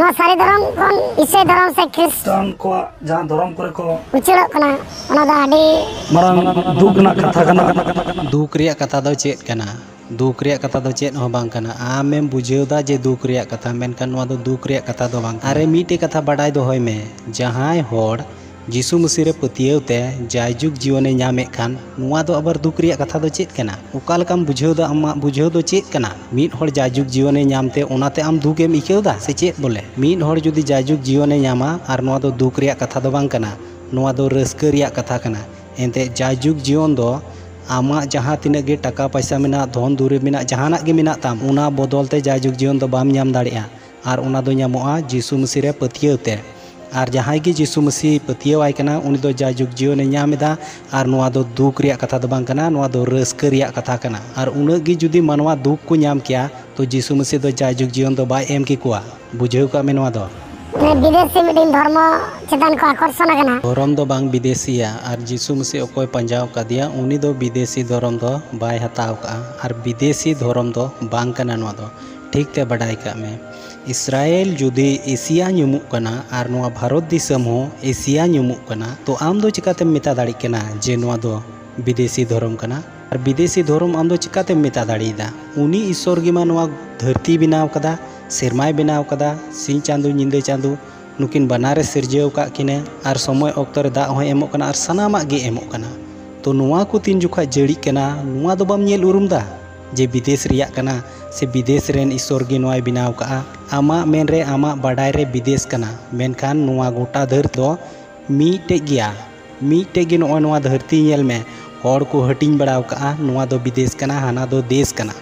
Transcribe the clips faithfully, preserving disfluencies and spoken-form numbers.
ᱱᱚᱣᱟ ᱥᱟᱹᱨᱤ ᱫᱷᱚᱨᱚᱢ ᱠᱷᱚᱱ ᱤᱥᱟᱹᱭ ᱫᱷᱚᱨᱚᱢ ᱥᱮ ᱠᱷᱨᱤᱥᱴᱟᱱ ᱠᱚᱣᱟᱜ ᱡᱟᱦᱟᱸ ᱫᱷᱚᱨᱚᱢ ᱠᱚᱨᱮ ᱠᱚ ᱩᱪᱟᱹᱲᱚᱜ ᱠᱟᱱᱟ, ᱚᱱᱟ ᱫᱚ ᱟᱹᱰᱤ ᱢᱟᱨᱟᱝ ᱫᱩᱠ ᱨᱮᱱᱟᱜ ᱠᱟᱛᱷᱟ ᱠᱟᱱᱟ᱾ ᱫᱩᱠ ᱨᱮᱭᱟᱜ ᱠᱟᱛᱷᱟ ᱫᱚ ᱪᱮᱫ ᱠᱟᱱᱟ? ᱫᱩᱠ ᱨᱮᱭᱟᱜ ᱠᱟᱛᱷᱟ ᱫᱚ ᱪᱮᱫ ᱦᱚᱸ ᱵᱟᱝ ᱠᱟᱱᱟ᱾ ᱟᱢᱮᱢ ᱵᱩᱡᱷᱟᱹᱣ ᱫᱟ ᱡᱮ ᱫᱩᱠ ᱨᱮᱭᱟᱜ ᱠᱟᱛᱷᱟ, ᱢᱮᱱᱠᱷᱟᱱ ᱱᱚᱣᱟ ᱫᱚ ᱫᱩᱠ ᱨᱮᱭᱟᱜ ᱠᱟᱛᱷᱟ ᱫᱚ ᱵᱟᱝ ᱠᱟᱱᱟ᱾ ᱟᱨᱮ, ᱢᱤᱫᱴᱮᱡ ᱠᱟᱛᱷᱟ ᱵᱟᱰᱟᱭ ᱫᱚᱦᱚᱭ ᱢᱮ, ᱡᱟᱦᱟᱸᱭ ᱦᱚᱲ ᱡᱤᱥᱩ ᱢᱟᱹᱥᱤ ᱨᱮ ᱯᱟᱹᱛᱭᱟᱹᱣ ᱛᱮ ᱡᱟᱭᱡᱩᱜᱽ ᱡᱤᱭᱚᱱᱮ ᱧᱟᱢᱮᱫ ᱠᱷᱟᱱ, ᱱᱚᱣᱟ ᱫᱚ ᱟᱵᱟᱨ ᱫᱩᱠ ᱨᱮᱭᱟᱜ ᱠᱟᱛᱷᱟ ᱫᱚ ᱪᱮᱫ ᱠᱟᱱᱟ? ᱚᱠᱟ ᱞᱮᱠᱟᱢ ᱵᱩᱡᱷᱟᱹᱣ ᱫᱟ? ᱟᱢᱟᱜ ᱵᱩᱡᱷᱟᱹᱣ ᱫᱚ ᱪᱮᱫ ᱠᱟᱱᱟ? ᱢᱤᱫ ᱦᱚᱲ ᱡᱟᱭᱡᱩᱜᱽ ᱡᱤᱭᱚᱱᱮ ᱧᱟᱢ ᱛᱮ ᱚᱱᱟᱛᱮ ᱟᱢ ᱫᱩᱠ ᱮᱢ ᱟᱹᱭᱠᱟᱹᱣ ᱫᱟ ᱥᱮ ᱪᱮᱫ? ᱵᱚᱞᱮ, ᱢᱤᱫ ᱦᱚᱲ ᱡᱩᱫᱤ ᱡᱟᱭᱡᱩᱜᱽ ᱡᱤᱭᱚᱱᱮ ᱧᱟᱢᱟ, ᱟᱨ ᱱᱚᱣᱟ ᱫᱚ ᱫᱩᱠ ᱨᱮᱭᱟᱜ ᱠᱟᱛᱷᱟ ᱫᱚ ᱵᱟᱝ ᱠᱟᱱᱟ, ᱱᱚᱣᱟ ᱫᱚ ᱨᱟᱹᱥᱠᱟᱹ ᱨᱮᱭᱟᱜ ᱠᱟᱛᱷᱟ ᱠᱟᱱᱟ᱾ ᱮᱱᱛᱮ ᱡᱟᱭᱡᱩᱜᱽ ᱡᱤᱭᱚᱱ ᱫᱚ ᱟᱢᱟᱜ ᱡᱟᱦᱟᱸ ᱛᱤᱱᱟᱹᱜ ᱜᱮ ᱴᱟᱠᱟ ᱯᱚᱭᱥᱟ ᱢᱮᱱᱟᱜ, ᱫᱷᱚᱱ ᱫᱩᱨᱤᱵᱽ ᱢᱮᱱᱟᱜ, ᱡᱟᱦᱟᱱᱟᱜ ᱜᱮ ᱢᱮᱱᱟᱜ ᱛᱟᱢ, ᱚᱱᱟ ᱵᱚᱫᱚᱞ ᱛᱮ ᱡᱟᱭᱡᱩᱜᱽ ᱡᱤᱭᱚᱱ ᱫᱚ ᱵᱟᱢ ᱧᱟᱢ ᱫᱟᱲᱮᱭᱟᱜᱼᱟ᱾ ᱟᱨ ᱚᱱᱟ ᱫᱚ ᱧᱟᱢᱚᱜᱼᱟ ᱡᱤᱥᱩ ᱢᱟᱹᱥᱤ ᱨᱮ ᱯᱟᱹᱛᱭᱟᱹᱣ ᱛᱮ᱾ ᱟᱨ ᱡᱟᱦᱟᱸᱭ ᱜᱮ ᱡᱤᱥᱩ ᱢᱟᱹᱥᱤ ᱯᱟᱹᱛᱭᱟᱹᱣ ᱟᱭ ᱠᱟᱱᱟ, ᱩᱱᱤ ᱫᱚ ᱡᱟᱭᱡᱩᱜᱽ ᱡᱤᱭᱚᱱᱮ ᱧᱟᱢ ᱮᱫᱟ᱾ ᱟᱨ ᱱᱚᱣᱟ ᱫᱚ ᱫᱩᱠ ᱨᱮᱭᱟᱜ ᱠᱟᱛᱷᱟ ᱫᱚ ᱵᱟᱝ ᱠᱟᱱᱟ, ᱱᱚᱣᱟ ᱫᱚ ᱨᱟᱹᱥᱠᱟᱹ ᱨᱮᱭᱟᱜ ᱠᱟᱛᱷᱟ ᱠᱟᱱᱟ᱾ ᱟᱨ ᱩᱱᱟᱹᱜ ᱜᱮ ᱡᱩᱫᱤ ᱢᱟᱱᱣᱟ ᱫᱩᱠ ᱠᱚ ᱧᱟᱢ ᱠᱮᱭᱟ, ᱛᱚ ᱡᱤᱥᱩ ᱢᱟᱹᱥᱤ ᱫᱚ ᱡᱟᱭᱡᱩᱜᱽ ᱡᱤᱭᱚᱱ ᱫᱚ ᱵᱟᱭ ᱮᱢ ᱠᱮᱠᱚᱣᱟ᱾ ᱵᱩᱡᱷᱟᱹᱣ ᱠᱟᱜ ᱢᱮ ᱱᱚᱣᱟ ᱫᱚ᱾ ᱢᱟᱱᱮ ᱵᱤᱫᱮᱥᱤ ᱢᱤᱫᱴᱤᱱ ᱫᱷᱚᱨᱢᱚ ᱪᱮᱛᱟᱱ ᱠᱚ ᱟᱠᱚᱨᱥᱚᱱ ᱟᱠᱟᱱᱟ᱾ ᱫᱷᱚᱨᱚᱢ ᱫᱚ ᱵᱟᱝ ᱵᱤᱫᱮᱥᱤᱭᱟ, ᱟᱨ ᱡᱤᱥᱩ ᱢᱟᱹᱥᱤ ᱚᱠᱚᱭ ᱯᱟᱸᱡᱟ ᱟᱠᱟᱫᱮᱭᱟ, ᱩᱱᱤ ᱫᱚ ᱵᱤᱫᱮᱥᱤ ᱫᱷᱚᱨᱚᱢ ᱫᱚ ᱵᱟᱭ ᱦᱟᱛᱟᱣ ᱠᱟᱜᱼᱟ᱾ ᱟᱨ ᱵᱤᱫᱮᱥᱤ ᱫᱷᱚᱨᱚᱢ ᱫᱚ ᱵᱟᱝ ᱠᱟᱱᱟ ᱱᱚᱣᱟ ᱫᱚ, ᱴᱷᱤᱠ ᱛᱮ ᱵᱟᱰᱟᱭ ᱠᱟᱜ ᱢᱮ᱾ ᱤᱥᱨᱟᱭᱮᱞ ᱡᱩᱫᱤ ᱮᱥᱤᱭᱟ ᱧᱩᱢᱩᱜ ᱠᱟᱱᱟ ᱟᱨ ᱱᱚᱣᱟ ᱵᱷᱟᱨᱚᱛ ᱫᱤᱥᱚᱢ ᱦᱚᱸ ᱮᱥᱤᱭᱟ ᱧᱩᱢᱩᱜ ᱠᱟᱱᱟ, ᱛᱚ ᱟᱢ ᱫᱚ ᱪᱤᱠᱟᱛᱮᱢ ᱢᱮᱛᱟ ᱫᱟᱲᱮᱜ ᱠᱟᱱᱟ ᱡᱮ ᱱᱚᱣᱟ ᱫᱚ ᱵᱤᱫᱮᱥᱤ ᱫᱷᱚᱨᱚᱢ ᱠᱟᱱᱟ? ᱟᱨ ᱵᱤᱫᱮᱥᱤ ᱫᱷᱚᱨᱚᱢ ᱟᱢ ᱫᱚ ᱪᱤᱠᱟᱛᱮᱢ ᱢᱮᱛᱟ ᱫᱟᱲᱮᱭᱟᱫᱟ? ᱩᱱᱤ ᱤᱥᱥᱚᱨ ᱜᱮᱢᱟ ᱱᱚᱣᱟ ᱫᱷᱟᱹᱨᱛᱤᱭ ᱵᱮᱱᱟᱣ ᱠᱟᱫᱟ, ᱥᱮᱨᱢᱟᱭ ᱵᱮᱱᱟᱣ ᱠᱟᱫᱟ, ᱥᱤᱧ ᱪᱟᱸᱫᱚ, ᱧᱤᱫᱟᱹ ᱪᱟᱸᱫᱚ, ᱱᱩᱠᱤᱱ ᱵᱟᱱᱟᱨᱮ ᱥᱤᱨᱡᱟᱹᱣ ᱟᱠᱟᱫ ᱠᱤᱱᱟᱹ, ᱟᱨ ᱥᱚᱢᱚᱭ ᱚᱠᱛᱚ ᱨᱮ ᱫᱟᱜ ᱦᱚᱸᱭ ᱮᱢᱚᱜ ᱠᱟᱱᱟ ᱟᱨ ᱥᱟᱱᱟᱢᱟᱜ ᱜᱮ ᱮᱢᱚᱜ ᱠᱟᱱᱟ᱾ ᱛᱚ ᱱᱚᱣᱟ ᱠᱚ ᱛᱤᱱ ᱡᱚᱠᱷᱟᱡ ᱡᱟᱹᱲᱤᱜ ᱠᱟᱱᱟ, ᱱᱚᱣᱟ ᱫᱚ ᱵᱟᱢ ᱧᱮᱞ ᱩᱨᱩᱢ ᱫᱟ ᱡᱮ ᱵᱤᱫᱮᱥ ᱨᱮᱭᱟᱜ ᱠᱟᱱᱟ ᱥᱮ ᱵᱤᱫᱮᱥ ᱨᱮᱱ ᱤᱥᱥᱚᱨ ᱜᱮ ᱱᱚᱣᱟᱭ ᱵᱮᱱᱟᱣ ᱠᱟᱜᱼᱟ? ᱟᱢᱟᱜ ᱢᱮᱱ ᱨᱮ, ᱟᱢᱟᱜ ᱵᱟᱰᱟᱭ ᱨᱮ ᱵᱤᱫᱮᱥ ᱠᱟᱱᱟ, ᱢᱮᱱᱠᱷᱟᱱ ᱱᱚᱣᱟ ᱜᱚᱴᱟ ᱫᱷᱟᱹᱨᱛᱤ ᱫᱚ ᱢᱤᱫᱴᱮᱡ ᱜᱮᱭᱟ᱾ ᱢᱤᱫᱴᱮᱡ ᱜᱮ ᱱᱚᱜᱼᱚᱭ ᱱᱚᱣᱟ ᱫᱷᱟᱹᱨᱛᱤ ᱧᱮᱞ ᱢᱮ, ᱦᱚᱲ ᱠᱚ ᱦᱟᱹᱴᱤᱧ ᱵᱟᱲᱟᱣ ᱠᱟᱜᱼᱟ, ᱱᱚᱣᱟ ᱫᱚ ᱵᱤᱫᱮᱥ ᱠᱟᱱᱟ, ᱦᱟᱱᱟ ᱫᱚ ᱫᱮᱥ ᱠᱟᱱᱟ᱾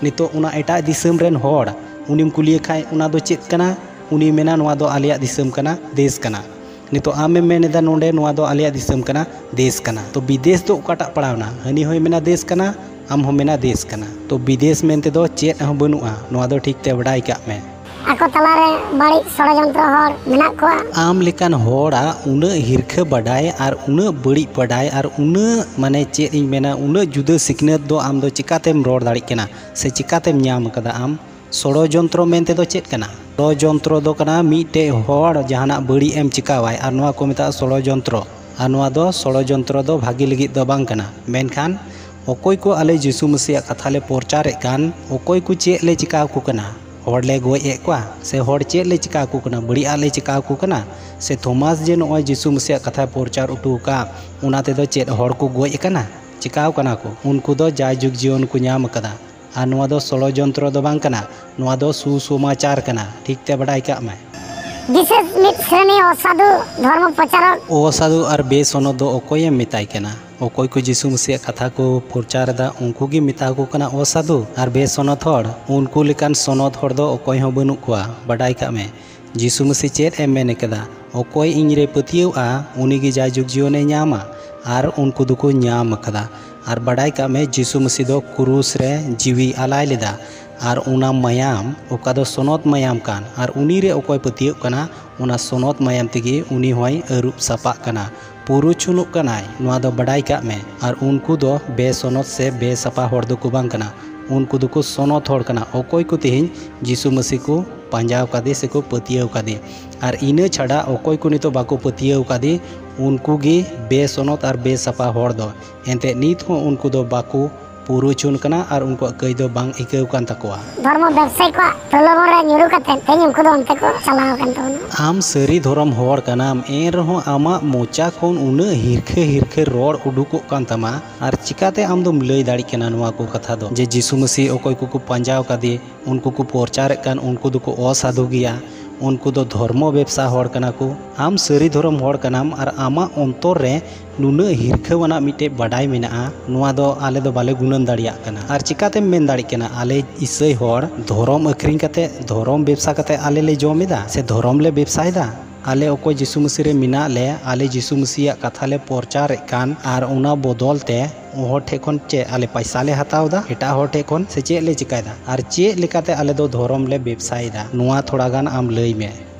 ᱱᱤᱛᱚᱜ ᱚᱱᱟ ᱮᱴᱟᱜ ᱫᱤᱥᱚᱢ ᱨᱮᱱ ᱦᱚᱲ, ᱩᱱᱤᱢ ᱠᱩᱞᱤᱭᱮ ᱠᱷᱟᱡ ᱚᱱᱟ ᱫᱚ ᱪᱮᱫ ᱠᱟᱱᱟ, ᱩᱱᱤ ᱢᱮᱱᱟ ᱱᱚᱣᱟ ᱫᱚ ᱟᱞᱮᱭᱟᱜ ᱫᱤᱥᱚᱢ ᱠᱟᱱᱟ, ᱫᱮᱥ ᱠᱟᱱᱟ᱾ ᱱᱤᱛᱚᱜ ᱟᱢᱮᱢ ᱢᱮᱱ ᱮᱫᱟ ᱱᱚᱰᱮ ᱱᱚᱣᱟ ᱫᱚ ᱟᱞᱮᱭᱟᱜ ᱫᱤᱥᱚᱢ ᱠᱟᱱᱟ, ᱫᱮᱥ ᱠᱟᱱᱟ᱾ ᱛᱚ ᱵᱤᱫᱮᱥ ᱫᱚ ᱚᱠᱟᱴᱟᱜ ᱯᱟᱲᱟᱣᱱᱟ? ᱦᱟᱹᱱᱤ ᱦᱚᱸᱭ ᱢᱮᱱᱟ ᱫᱮᱥ ᱠᱟᱱᱟ, ᱟᱢ ᱦᱚᱸ ᱢᱮᱱᱟ ᱫᱮᱥ ᱠᱟᱱᱟ᱾ ᱛᱚ ᱵᱤᱫᱮᱥ ᱢᱮᱱᱛᱮ ᱫᱚ ᱪᱮᱫ ᱦᱚᱸ ᱵᱟᱹᱱᱩᱜᱼᱟ, ᱱᱚᱣᱟ ᱫᱚ ᱴᱷᱤᱠ ᱛᱮ ᱵᱟᱰᱟᱭ ᱠᱟᱜ ᱢᱮ᱾ ᱟᱠᱚ ᱛᱟᱞᱟᱨᱮ ᱵᱟᱹᱲᱤᱡ ᱥᱚᱲᱚᱡᱚᱱᱛᱨᱚ ᱦᱚᱲ ᱢᱮᱱᱟᱜ ᱠᱚᱣᱟ᱾ ᱟᱢ ᱞᱮᱠᱟᱱ ᱦᱚᱲᱟᱜ ᱩᱱᱟᱹᱜ ᱦᱤᱨᱠᱷᱟᱹ ᱵᱟᱰᱟᱭ ᱟᱨ ᱩᱱᱟᱹᱜ ᱵᱟᱹᱲᱤᱡ ᱵᱟᱰᱟᱭ ᱟᱨ ᱩᱱᱟᱹᱜ, ᱢᱟᱱᱮ, ᱪᱮᱫ ᱤᱧ ᱢᱮᱱᱟ, ᱩᱱᱟᱹᱜ ᱡᱩᱫᱟᱹ ᱥᱤᱠᱷᱱᱟᱹᱛ ᱫᱚ ᱟᱢ ᱫᱚ ᱪᱤᱠᱟᱛᱮᱢ ᱨᱚᱲ ᱫᱟᱲᱮᱜ ᱠᱟᱱᱟ ᱥᱮ ᱪᱤᱠᱟᱛᱮᱢ ᱧᱟᱢ ᱠᱟᱫᱟ ᱟᱢ? ᱥᱚᱲᱚᱡᱚᱱᱛᱨᱚ ᱢᱮᱱᱛᱮ ᱫᱚ ᱪᱮᱫ ᱠᱟᱱᱟ? ᱥᱚᱲᱚᱡᱚᱱᱛᱨᱚ ᱫᱚ ᱠᱟᱱᱟ ᱢᱤᱫᱴᱮᱡ ᱦᱚᱲ ᱡᱟᱦᱟᱱᱟᱜ ᱵᱟᱹᱲᱤᱡ ᱮᱢ ᱪᱤᱠᱟᱹᱣᱟᱭ, ᱟᱨ ᱱᱚᱣᱟ ᱠᱚ ᱢᱮᱛᱟᱜᱼᱟ ᱥᱚᱲᱚᱡᱚᱱᱛᱨᱚ᱾ ᱟᱨ ᱱᱚᱣᱟ ᱫᱚ ᱥᱚᱲᱚᱡᱚᱱᱛᱨᱚ ᱫᱚ ᱵᱷᱟᱜᱮ ᱞᱟᱹᱜᱤᱫ ᱫᱚ ᱵᱟᱝ ᱠᱟᱱᱟ᱾ ᱢᱮᱱᱠᱷᱟᱱ ᱚᱠᱚᱭ ᱠᱚ ᱟᱞᱮ ᱡᱤᱥᱩ ᱢᱟᱹᱥᱤᱭᱟᱜ ᱠᱟᱛᱷᱟ ᱞᱮ ᱯᱨᱚᱪᱟᱨᱮᱫ ᱠᱟᱱ, ᱚᱠᱚᱭ ᱠᱚ ᱪᱮᱫ ᱞᱮ ᱪᱤᱠᱟ ᱟᱠᱚ ᱠᱟᱱᱟ? ᱦᱚᱲ ᱞᱮ ᱜᱚᱡ ᱮᱫ ᱠᱚᱣᱟ? ᱥᱮ ᱦᱚᱲ ᱪᱮᱫ ᱞᱮ ᱪᱤᱠᱟ ᱟᱠᱚ ᱠᱟᱱᱟ? ᱵᱟᱹᱲᱤᱡ ᱟᱜ ᱞᱮ ᱪᱤᱠᱟ ᱟᱠᱚ ᱠᱟᱱᱟ? ᱥᱮ ᱛᱷᱚᱢᱟᱥ ᱡᱮ ᱱᱚᱜᱼᱚᱭ ᱡᱤᱥᱩ ᱢᱟᱹᱥᱤᱭᱟᱜ ᱠᱟᱛᱷᱟᱭ ᱯᱨᱚᱪᱟᱨ ᱦᱚᱴᱚ ᱟᱠᱟᱫ, ᱚᱱᱟ ᱛᱮᱫᱚ ᱪᱮᱫ ᱦᱚᱲ ᱠᱚ ᱜᱚᱡ ᱟᱠᱟᱱᱟ? ᱪᱤᱠᱟᱣ ᱠᱟᱱᱟ ᱠᱚ? ᱩᱱᱠᱩ ᱫᱚ ᱡᱟᱭᱡᱩᱜᱽ ᱡᱤᱭᱚᱱ ᱠᱚ ᱧᱟᱢ ᱟᱠᱟᱫᱟ᱾ ᱟᱨ ᱱᱚᱣᱟ ᱫᱚ ᱥᱚᱲᱚᱡᱚᱱᱛᱨᱚ ᱫᱚ ᱵᱟᱝ ᱠᱟᱱᱟ, ᱱᱚᱣᱟ ᱫᱚ ᱥᱩᱥᱚᱢᱟᱪᱟᱨ ᱠᱟᱱᱟ᱾ ᱴᱷᱤᱠ ᱛᱮ ᱵᱟᱰᱟᱭ ᱠᱟᱜ ᱢᱮ᱾ ᱵᱤᱥᱮᱥ ᱢᱤᱫ ᱥᱨᱮᱱᱤ ᱚᱥᱟᱫᱷᱩ ᱫᱷᱚᱨᱢᱚ ᱯᱨᱚᱪᱟᱨᱚᱠ᱾ ᱚᱥᱟᱫᱷᱩ ᱟᱨ ᱵᱮᱥᱚᱱᱚᱛ ᱫᱚ ᱚᱠᱚᱭᱮᱢ ᱢᱮᱛᱟᱭ ᱠᱟᱱᱟ? ᱚᱠᱚᱭ ᱠᱚ ᱡᱤᱥᱩ ᱢᱟᱹᱥᱤᱭᱟᱜ ᱠᱟᱛᱷᱟ ᱠᱚ ᱯᱨᱚᱪᱟᱨ ᱮᱫᱟ, ᱩᱱᱠᱩ ᱜᱮ ᱢᱮᱛᱟ ᱠᱚ ᱠᱟᱱᱟ ᱚᱥᱟᱫᱷᱩ ᱟᱨ ᱵᱮᱥᱚᱱᱚᱛ ᱦᱚᱲ᱾ ᱩᱱᱠᱩ ᱞᱮᱠᱟᱱ ᱥᱚᱱᱚᱛ ᱦᱚᱲ ᱫᱚ ᱚᱠᱚᱭ ᱦᱚᱸ ᱵᱟᱹᱱᱩᱜ ᱠᱚᱣᱟ᱾ ᱵᱟᱰᱟᱭ ᱠᱟᱜ ᱢᱮ, ᱡᱤᱥᱩ ᱢᱟᱹᱥᱤ ᱪᱮᱫ ᱮ ᱢᱮᱱ ᱠᱟᱫᱟ? ᱚᱠᱚᱭ ᱤᱧ ᱨᱮ ᱯᱟᱹᱛᱭᱟᱹᱣᱜᱼᱟ, ᱩᱱᱤ ᱜᱮ ᱡᱟᱭᱡᱩᱜᱽ ᱡᱤᱭᱚᱱᱮ ᱧᱟᱢᱟ᱾ ᱟᱨ ᱩᱱᱠᱩ ᱫᱚᱠᱚ ᱧᱟᱢ ᱟᱠᱟᱫᱟ᱾ ᱟᱨ ᱵᱟᱰᱟᱭ ᱠᱟᱜ ᱢᱮ, ᱡᱤᱥᱩ ᱢᱟᱹᱥᱤ ᱫᱚ ᱠᱨᱩᱥ ᱨᱮ ᱡᱤᱣᱤ ᱟᱞᱟᱭ ᱞᱮᱫᱟ᱾ ᱟᱨ ᱚᱱᱟ ᱢᱟᱭᱟᱢ, ᱚᱠᱟ ᱫᱚ ᱥᱚᱱᱚᱛ ᱢᱟᱭᱟᱢ ᱠᱟᱱ, ᱟᱨ ᱩᱱᱤ ᱨᱮ ᱚᱠᱚᱭ ᱯᱟᱹᱛᱭᱟᱹᱜ ᱠᱟᱱᱟ, ᱚᱱᱟ ᱥᱚᱱᱚᱛ ᱢᱟᱭᱟᱢ ᱛᱮᱜᱮ ᱩᱱᱤ ᱦᱚᱸᱭ ᱟᱹᱨᱩᱵ ᱥᱟᱯᱷᱟᱜ ᱠᱟᱱᱟ, ᱯᱩᱨᱩᱪᱷᱩᱱᱚᱜ ᱠᱟᱱᱟᱭ᱾ ᱱᱚᱣᱟ ᱫᱚ ᱵᱟᱰᱟᱭ ᱠᱟᱜ ᱢᱮ᱾ ᱟᱨ ᱩᱱᱠᱩ ᱫᱚ ᱵᱮᱥᱚᱱᱚᱛ ᱥᱮ ᱵᱮᱥᱟᱯᱷᱟ ᱦᱚᱲ ᱫᱚᱠᱚ ᱵᱟᱝ ᱠᱟᱱᱟ, ᱩᱱᱠᱩ ᱫᱚᱠᱚ ᱥᱚᱱᱚᱛ ᱦᱚᱲ ᱠᱟᱱᱟ, ᱚᱠᱚᱭ ᱠᱚ ᱛᱮᱦᱮᱧ ᱡᱤᱥᱩ ᱢᱟᱹᱥᱤ ᱠᱚ ᱯᱟᱸᱡᱟᱣ ᱠᱟᱫᱮ ᱥᱮᱠᱚ ᱯᱟᱹᱛᱭᱟᱹᱣ ᱠᱟᱫᱮ᱾ ᱟᱨ ᱤᱱᱟᱹ ᱪᱷᱟᱰᱟ ᱚᱠᱚᱭ ᱠᱚ ᱱᱤᱛᱚᱜ ᱵᱟᱠᱚ ᱯᱟᱹᱛᱭᱟᱹᱣ ᱠᱟᱫᱮ, ᱩᱱᱠᱩ ᱜᱮ ᱵᱮᱥᱚᱱᱚᱛ ᱟᱨ ᱵᱮᱥᱟᱯᱷᱟ ᱦᱚᱲ ᱫᱚ᱾ ᱮᱱᱛᱮᱫ ᱱᱤᱛ ᱦᱚᱸ ᱩᱱᱠᱩ ᱫᱚ ᱵᱟᱠᱚ ᱯᱩᱨᱩᱪᱷᱩᱱ ᱠᱟᱱᱟ ᱟᱨ ᱩᱱᱠᱩᱣᱟᱜ ᱠᱟᱹᱭ ᱫᱚ ᱵᱟᱝ ᱤᱠᱟᱹᱣ ᱠᱟᱱ ᱛᱟᱠᱚᱣᱟ᱾ ᱫᱷᱚᱨᱢᱚ ᱵᱮᱵᱽᱥᱟᱭᱤ ᱠᱚᱣᱟᱜ ᱯᱨᱚᱞᱳᱵᱷᱚᱱ ᱨᱮ ᱧᱩᱨᱩ ᱠᱟᱛᱮ ᱛᱮᱦᱮᱧ ᱩᱱᱠᱩ ᱫᱚ ᱚᱱᱛᱮ ᱠᱚ ᱪᱟᱞᱟᱣ ᱟᱠᱟᱱ ᱛᱟᱵᱚᱱᱟ᱾ ᱟᱢ ᱥᱟᱹᱨᱤ ᱫᱷᱚᱨᱚᱢ ᱦᱚᱲ ᱠᱟᱱᱟᱢ, ᱮᱱ ᱨᱮᱦᱚᱸ ᱟᱢᱟᱜ ᱢᱚᱪᱟ ᱠᱷᱚᱱ ᱩᱱᱟᱹᱜ ᱦᱤᱨᱠᱷᱟᱹ ᱦᱤᱨᱠᱷᱟᱹ ᱨᱚᱲ ᱩᱰᱩᱠᱚᱜ ᱠᱟᱱ ᱛᱟᱢᱟ, ᱟᱨ ᱪᱤᱠᱟᱛᱮ ᱟᱢ ᱫᱚᱢ ᱞᱟᱹᱭ ᱫᱟᱲᱮᱜ ᱠᱟᱱᱟ ᱱᱚᱣᱟ ᱠᱚ ᱠᱟᱛᱷᱟ ᱫᱚ, ᱡᱮ ᱡᱤᱥᱩ ᱢᱟᱹᱥᱤ ᱚᱠᱚᱭ ᱠᱚᱠᱚ ᱯᱟᱸᱡᱟᱣ ᱠᱟᱫᱮ, ᱩᱱᱠᱩ ᱠᱚ ᱯᱨᱚᱪᱟᱨᱮᱫ ᱠᱟᱱ, ᱩᱱᱠᱩ ᱫᱚᱠᱚ ᱚᱥᱟᱫᱷᱩ ᱜᱮᱭᱟ, ᱩᱱᱠᱩ ᱫᱚ ᱫᱷᱚᱨᱢᱚ ᱵᱮᱵᱽᱥᱟ ᱦᱚᱲ ᱠᱟᱱᱟ ᱠᱚ? ᱟᱢ ᱥᱟᱹᱨᱤ ᱫᱷᱚᱨᱚᱢ ᱦᱚᱲ ᱠᱟᱱᱟᱢ ᱟᱨ ᱟᱢᱟᱜ ᱚᱱᱛᱚᱨ ᱨᱮ ᱱᱩᱱᱟᱹᱜ ᱦᱤᱨᱠᱷᱟᱹᱣᱟᱱᱟᱜ ᱢᱤᱫᱴᱮᱡ ᱵᱟᱰᱟᱭ ᱢᱮᱱᱟᱜᱼᱟ, ᱱᱚᱣᱟ ᱫᱚ ᱟᱞᱮ ᱫᱚ ᱵᱟᱞᱮ ᱜᱩᱱᱟᱹᱱ ᱫᱟᱲᱮᱭᱟᱜ ᱠᱟᱱᱟ᱾ ᱟᱨ ᱪᱤᱠᱟᱛᱮᱢ ᱢᱮᱱ ᱫᱟᱲᱮᱜ ᱠᱟᱱᱟ ᱟᱞᱮ ᱤᱥᱟᱹᱭ ᱦᱚᱲ ᱫᱷᱚᱨᱚᱢ ᱟᱹᱠᱷᱨᱤᱧ ᱠᱟᱛᱮ, ᱫᱷᱚᱨᱚᱢ ᱵᱮᱵᱽᱥᱟ ᱠᱟᱛᱮ ᱟᱞᱮ ᱞᱮ ᱡᱚᱢ ᱮᱫᱟ ᱥᱮ ᱫᱷᱚᱨᱚᱢ ᱞᱮ ᱵᱮᱵᱽᱥᱟᱭᱮᱫᱟ? ᱟᱞᱮ ᱚᱠᱚᱭ ᱡᱤᱥᱩ ᱢᱟᱹᱥᱤ ᱨᱮ ᱢᱮᱱᱟᱜ ᱞᱮ, ᱟᱞᱮ ᱡᱤᱥᱩ ᱢᱟᱹᱥᱤᱭᱟᱜ ᱠᱟᱛᱷᱟ ᱞᱮ ᱯᱨᱚᱪᱟᱨᱮᱫ ᱠᱟᱱ, ᱟᱨ ᱚᱱᱟ ᱵᱚᱫᱚᱞ ᱛᱮ ᱦᱚᱲ ᱴᱷᱮᱡ ᱠᱷᱚᱱ ᱪᱮᱫ ᱟᱞᱮ ᱯᱟᱭᱥᱟ ᱞᱮ ᱦᱟᱛᱟᱣ ᱮᱫᱟ ᱮᱴᱟᱜ ᱦᱚᱲ ᱴᱷᱮᱡ ᱠᱷᱚᱱ, ᱥᱮ ᱪᱮᱫ ᱞᱮ ᱪᱤᱠᱟᱭᱮᱫᱟ? ᱟᱨ ᱪᱮᱫ ᱞᱮᱠᱟᱛᱮ ᱟᱞᱮ ᱫᱚ ᱫᱷᱚᱨᱚᱢ ᱞᱮ ᱵᱮᱵᱽᱥᱟᱭᱮᱫᱟ, ᱱᱚᱣᱟ ᱛᱷᱚᱲᱟ ᱜᱟᱱ ᱟᱢ ᱞᱟᱹᱭ ᱢᱮ᱾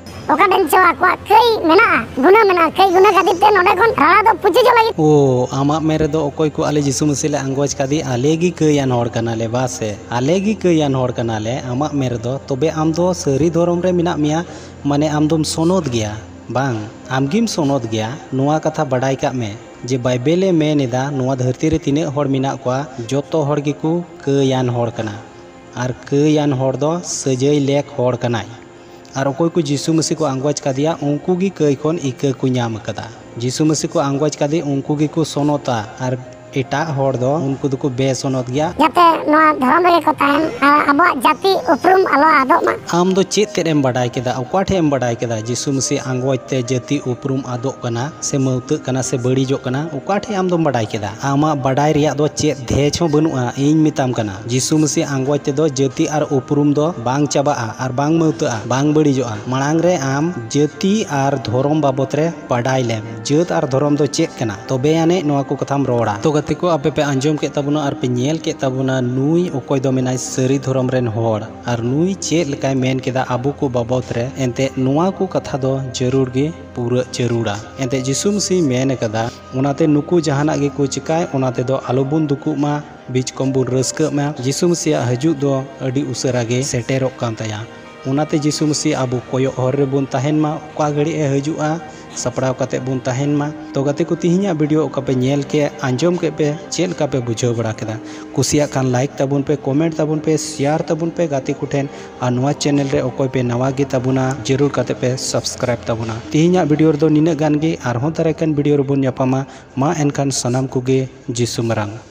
ᱚᱠᱟ ᱴᱷᱮᱱ ᱪᱚ ᱟᱠᱚᱣᱟᱜ ᱠᱟᱹᱭ ᱢᱮᱱᱟᱜᱼᱟ, ᱜᱩᱱᱟᱹ ᱢᱮᱱᱟᱜᱼᱟ᱾ ᱠᱟᱹᱭ ᱜᱩᱱᱟᱹ ᱠᱷᱟᱹᱛᱤᱨ ᱛᱮ ᱱᱚᱰᱮ ᱠᱷᱚᱱ ᱨᱟᱲᱟ ᱫᱚ ᱯᱩᱪᱩᱡᱚᱜ ᱞᱟᱹᱜᱤᱫ᱾ ᱳ, ᱟᱢᱟᱜ ᱢᱮᱱ ᱨᱮᱫᱚ ᱚᱠᱚᱭ ᱠᱚ ᱟᱞᱮ ᱡᱤᱥᱩ ᱢᱟᱹᱥᱤ ᱞᱮ ᱟᱸᱜᱚᱪ ᱠᱟᱫᱮ, ᱟᱞᱮ ᱜᱮ ᱠᱟᱹᱭᱟᱱ ᱦᱚᱲ ᱠᱟᱱᱟᱞᱮ, ᱵᱟᱥᱮ? ᱟᱞᱮ ᱜᱮ ᱠᱟᱹᱭᱟᱱ ᱦᱚᱲ ᱠᱟᱱᱟᱞᱮ ᱟᱢᱟᱜ ᱢᱮᱱ ᱨᱮᱫᱚ᱾ ᱛᱚᱵᱮ ᱟᱢ ᱫᱚ ᱥᱟᱹᱨᱤ ᱫᱷᱚᱨᱚᱢ ᱨᱮ ᱢᱮᱱᱟᱜ ᱢᱮᱭᱟ, ᱢᱟᱱᱮ ᱟᱢ ᱫᱚᱢ ᱥᱚᱱᱚᱛ ᱜᱮᱭᱟ᱾ ᱵᱟᱝ, ᱟᱢ ᱜᱮᱢ ᱥᱚᱱᱚᱛ ᱜᱮᱭᱟ᱾ ᱱᱚᱣᱟ ᱠᱟᱛᱷᱟ ᱵᱟᱰᱟᱭ ᱠᱟᱜ ᱢᱮ ᱡᱮ ᱵᱟᱭᱵᱮᱞ ᱮ ᱢᱮᱱ ᱮᱫᱟ, ᱱᱚᱣᱟ ᱫᱷᱟᱹᱨᱛᱤ ᱨᱮ ᱛᱤᱱᱟᱹᱜ ᱦᱚᱲ ᱢᱮᱱᱟᱜ ᱠᱚᱣᱟ, ᱡᱚᱛᱚ ᱦᱚᱲ ᱜᱮᱠᱚ ᱠᱟᱹᱭᱟᱱ ᱦᱚᱲ ᱠᱟᱱᱟ᱾ ᱟᱨ ᱠᱟᱹᱭᱟᱱ ᱦᱚᱲ ᱫᱚ ᱥᱟᱹᱡᱟᱹᱭ ᱞᱮᱠ ᱦᱚᱲ ᱠᱟᱱᱟᱭ᱾ ᱟᱨ ᱚᱠᱚᱭ ᱠᱚ ᱡᱤᱥᱩ ᱢᱟᱹᱥᱤ ᱠᱚ ᱟᱸᱜᱚᱪ ᱠᱟᱫᱮᱭᱟ, ᱩᱱᱠᱩ ᱜᱮ ᱠᱟᱹᱭ ᱠᱷᱚᱱ ᱤᱠᱟᱹ ᱠᱚ ᱧᱟᱢ ᱟᱠᱟᱫᱟ᱾ ᱡᱤᱥᱩ ᱢᱟᱹᱥᱤ ᱠᱚ ᱟᱸᱜᱚᱪ ᱠᱟᱫᱮ, ᱩᱱᱠᱩ ᱜᱮᱠᱚ ᱥᱚᱱᱚᱛᱟ, ᱟᱨ ᱮᱴᱟᱜ ᱦᱚᱲ ᱫᱚ ᱩᱱᱠᱩ ᱫᱚᱠᱚ ᱵᱮᱥᱚᱱᱚᱛ ᱜᱮᱭᱟ᱾ ᱡᱟᱛᱮ ᱱᱚᱣᱟ ᱫᱷᱚᱨᱚᱢ ᱨᱮᱜᱮ ᱠᱚ ᱛᱟᱦᱮᱱ ᱟᱨ ᱟᱵᱚᱣᱟᱜ ᱡᱟᱹᱛᱤ ᱩᱯᱨᱩᱢ ᱟᱞᱚ ᱟᱫᱚᱜ ᱢᱟ᱾ ᱟᱢ ᱫᱚ ᱪᱮᱫ ᱛᱮᱫ ᱮᱢ ᱵᱟᱰᱟᱭ ᱠᱮᱫᱟ? ᱚᱠᱟ ᱴᱷᱮᱡ ᱮᱢ ᱵᱟᱰᱟᱭ ᱠᱮᱫᱟ ᱡᱤᱥᱩ ᱢᱟᱹᱥᱤ ᱟᱸᱜᱚᱪ ᱛᱮ ᱡᱟᱹᱛᱤ ᱩᱯᱨᱩᱢ ᱟᱫᱚᱜ ᱠᱟᱱᱟ ᱥᱮ ᱢᱟᱹᱣᱛᱟᱹᱜ ᱠᱟᱱᱟ ᱥᱮ ᱵᱟᱹᱲᱤᱡᱚᱜ ᱠᱟᱱᱟ? ᱚᱠᱟ ᱴᱷᱮᱡ ᱟᱢ ᱫᱚᱢ ᱵᱟᱰᱟᱭ ᱠᱮᱫᱟ? ᱟᱢᱟᱜ ᱵᱟᱰᱟᱭ ᱨᱮᱭᱟᱜ ᱫᱚ ᱪᱮᱫ ᱫᱷᱮᱡ ᱦᱚᱸ ᱵᱟᱹᱱᱩᱜᱼᱟ᱾ ᱤᱧ ᱢᱮᱛᱟᱢ ᱠᱟᱱᱟ, ᱡᱤᱥᱩ ᱢᱟᱹᱥᱤ ᱟᱸᱜᱚᱪ ᱛᱮᱫᱚ ᱡᱟᱹᱛᱤ ᱟᱨ ᱩᱯᱨᱩᱢ ᱫᱚ ᱵᱟᱝ ᱪᱟᱵᱟᱜᱼᱟ ᱟᱨ ᱵᱟᱝ ᱢᱟᱹᱣᱛᱟᱹᱜᱼᱟ, ᱵᱟᱝ ᱵᱟᱹᱲᱤᱡᱚᱜᱼᱟ᱾ ᱢᱟᱲᱟᱝ ᱨᱮ ᱟᱢ ᱡᱟᱹᱛᱤ ᱟᱨ ᱫᱷᱚᱨᱚᱢ ᱵᱟᱵᱚᱛ ᱨᱮ ᱵᱟᱰᱟᱭ ᱞᱮᱢ, ᱡᱟᱹᱛ ᱟᱨ ᱫᱷᱚᱨᱚᱢ ᱫᱚ ᱪᱮᱫ ᱠᱟᱱᱟ, ᱛᱚᱵᱮ ᱟᱹᱱᱤᱡ ᱱᱚᱣᱟ ᱠᱚ ᱠᱟᱛᱷᱟᱢ ᱨᱚᱲᱟ᱾ ᱛᱚ ᱜᱟᱛᱮ ᱠᱚ, ᱟᱯᱮ ᱯᱮ ᱟᱸᱡᱚᱢ ᱠᱮᱫ ᱛᱟᱵᱚᱱᱟ ᱟᱨ ᱯᱮ ᱧᱮᱞ ᱠᱮᱫ ᱛᱟᱵᱚᱱᱟ, ᱱᱩᱭ ᱚᱠᱚᱭ ᱫᱚ ᱢᱮᱱᱟᱭ ᱥᱟᱹᱨᱤ ᱫᱷᱚᱨᱚᱢ ᱨᱮᱱ ᱦᱚᱲ, ᱟᱨ ᱱᱩᱭ ᱪᱮᱫ ᱞᱮᱠᱟᱭ ᱢᱮᱱ ᱠᱮᱫᱟ ᱟᱵᱚ ᱠᱚ ᱵᱟᱵᱚᱛ ᱨᱮ᱾ ᱮᱱᱛᱮ ᱱᱚᱣᱟ ᱠᱚ ᱠᱟᱛᱷᱟ ᱫᱚ ᱡᱟᱹᱨᱩᱲ ᱜᱮ ᱯᱩᱨᱟᱹᱜ ᱡᱟᱹᱨᱩᱲᱟ᱾ ᱮᱱᱛᱮ ᱡᱤᱥᱩ ᱢᱟᱹᱥᱤ ᱢᱮᱱ ᱟᱠᱟᱫᱟ, ᱚᱱᱟᱛᱮ ᱱᱩᱠᱩ ᱡᱟᱦᱟᱱᱟᱜ ᱜᱮᱠᱚ ᱪᱤᱠᱟᱭ, ᱚᱱᱟ ᱛᱮᱫᱚ ᱟᱞᱚᱵᱚᱱ ᱫᱩᱠᱩᱜ ᱢᱟ, ᱵᱤᱪᱠᱚᱢ ᱵᱚᱱ ᱨᱟᱹᱥᱠᱟᱹᱜ ᱢᱟ᱾ ᱡᱤᱥᱩ ᱢᱟᱹᱥᱤᱭᱟᱜ ᱦᱤᱡᱩᱜ ᱫᱚ ᱟᱹᱰᱤ ᱩᱥᱟᱹᱨᱟ ᱜᱮ ᱥᱮᱴᱮᱨᱚᱜ ᱠᱟᱱ ᱛᱟᱭᱟ᱾ ᱚᱱᱟᱛᱮ ᱡᱤᱥᱩ ᱢᱟᱹᱥᱤ ᱟᱵᱚ ᱠᱚᱭᱚᱜ ᱦᱚᱨ ᱨᱮᱵᱚᱱ ᱛᱟᱦᱮᱱ ᱢᱟ, ᱚᱠᱟ ᱜᱷᱟᱹᱲᱤᱡ ᱮ ᱦᱤᱡᱩᱜᱼᱟ, ᱥᱟᱯᱲᱟᱣ ᱠᱟᱛᱮ ᱵᱚᱱ ᱛᱟᱦᱮᱱ ᱢᱟ᱾ ᱛᱚ ᱜᱟᱛᱮ ᱠᱚ, ᱛᱤᱦᱤᱧᱟᱜ ᱵᱷᱤᱰᱤᱭᱳ ᱚᱠᱟ ᱯᱮ ᱧᱮᱞ ᱠᱮᱫ, ᱟᱸᱡᱚᱢ ᱠᱮᱫ ᱯᱮ, ᱪᱮᱫ ᱞᱮᱠᱟ ᱯᱮ ᱵᱩᱡᱷᱟᱹᱣ ᱵᱟᱲᱟ ᱠᱮᱫᱟ? ᱠᱩᱥᱤᱭᱟᱜ ᱠᱷᱟᱱ ᱞᱟᱭᱤᱠ ᱛᱟᱵᱚᱱ ᱯᱮ, ᱠᱚᱢᱮᱱᱴ ᱛᱟᱵᱚᱱ ᱯᱮ, ᱥᱮᱭᱟᱨ ᱛᱟᱵᱚᱱ ᱯᱮ ᱜᱟᱛᱮ ᱠᱚᱴᱷᱮᱱ, ᱟᱨ ᱱᱚᱣᱟ ᱪᱮᱱᱮᱞ ᱨᱮ ᱚᱠᱚᱭ ᱯᱮ ᱱᱟᱣᱟ ᱜᱮ ᱛᱟᱵᱚᱱᱟ, ᱡᱟᱹᱨᱩᱲ ᱠᱟᱛᱮ ᱯᱮ ᱥᱟᱵᱥᱠᱨᱟᱭᱤᱵ ᱛᱟᱵᱚᱱᱟ᱾ ᱛᱤᱦᱤᱧᱟᱜ ᱵᱷᱤᱰᱤᱭᱳ ᱨᱮᱫᱚ ᱱᱤᱱᱟᱹᱜ ᱜᱟᱱ ᱜᱮ, ᱟᱨᱦᱚᱸ ᱫᱟᱨᱟᱭ ᱠᱟᱱ ᱵᱷᱤᱰᱤᱭᱳ ᱨᱮᱵᱚᱱ ᱧᱟᱯᱟᱢᱟ᱾ ᱢᱟ ᱮᱱᱠᱷᱟᱱ ᱥᱟᱱᱟᱢ ᱠᱚᱜᱮ ᱡᱤᱥᱩ ᱢᱟᱨᱟᱝ᱾